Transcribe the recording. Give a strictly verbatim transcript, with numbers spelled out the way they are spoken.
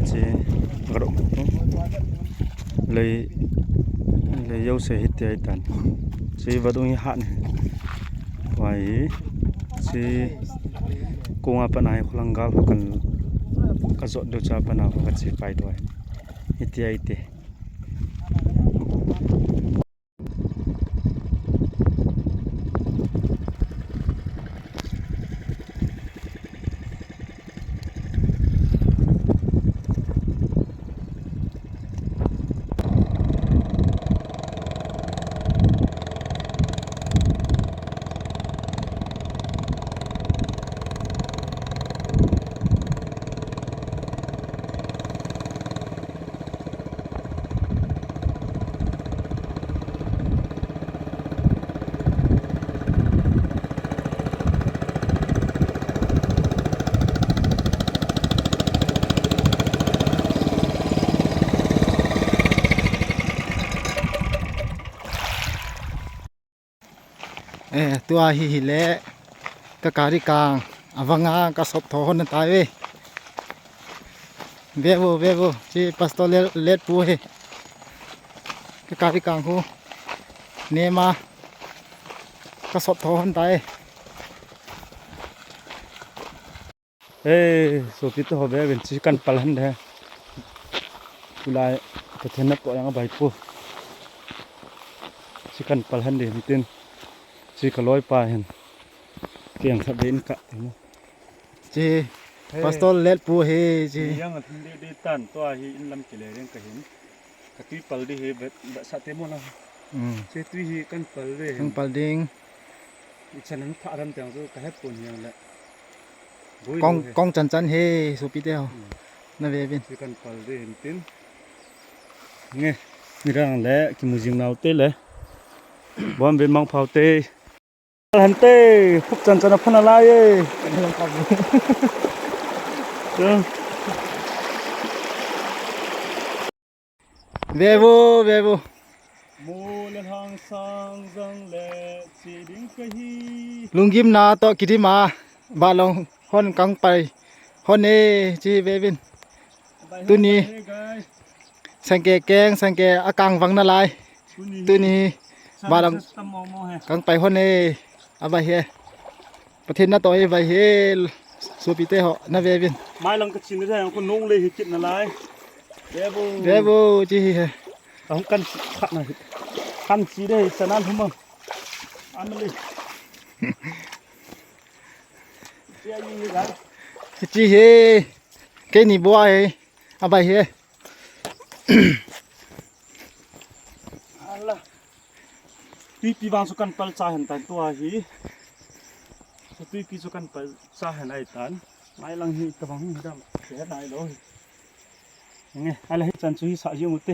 Chi, garok. Lei, lei jouse hiti ahitan. Chi vadung hi hat ne. Vai, chi, konga pat a hi kholang gal ho kan, kajot diu cha pat a ho kache pai diu ahi. Hiti ahi te. Eh, tua hi hile, ka kari kang, avanga ka sop tho hon tai ve. Ve vo, ve vo, chi Pastor Let, Let pu hi. Ka kari kang hu. Nema, ka sop tho hon tai. Hei, sopite ho ve uvin, chi kan pal hen de. Tulai, Pathen natoh jong abai poi. Chi kan pal hen de, hitin. Chi ka loipa hin. Keng khat ve in ka, mo. Chi, Hei. Pastor Let pu hi, chi. Ni jong athim deh deh tan, tua hi in lam kile reng ka hin. Ka tui pal di hi, vet, vetsah te mo na. Hmm. Chi tui hi kan pal ve hin. Kan pal ding. Ichan hung thah ram teng chu ka hepon hiang le. Boi Kong, lo he. Kong chan chan hi, sopite ho. Hmm. Na ve uvin. Chi kan pal ve hin tin. Nge, nirang le, kimu jing nau te le. Bon ve mang phau te. Hante, phup chan chan a phan a lai e. Ve vo, ve vo. Mo le lhang sang jang le chi ding ka hi. Lunggimna toh kidim a, balong hon kang pai. Hon e, chi ve uvin. Bai Tuni. Bai he, guys. Sangke keng, sangke akang vang na lai. Tuni hi. Tuni hi. Sun Balong just tam mo mo he. Kang pai hon e. Abai he. Pathen natoh hi vai hi, sopite ho, na ve uvin. Mai lang ka chin de, ko nong le hi kit na lai. Ve vo. Ve vo, chi hi he. Ka hung kan khat na hi. Kan chi de, sanan huma. An le. Chi a yi ga. Chi hi. Keini bua hi. Abai hi. Ala. Tuipi vang chu kan pal cha hen tan tua hi. Chu tuipi chu kan pal cha hen ai tan. Mai lang hi tabang hi dam. Che nai lo. Nge, ala hi chan chu hi sa jing u te.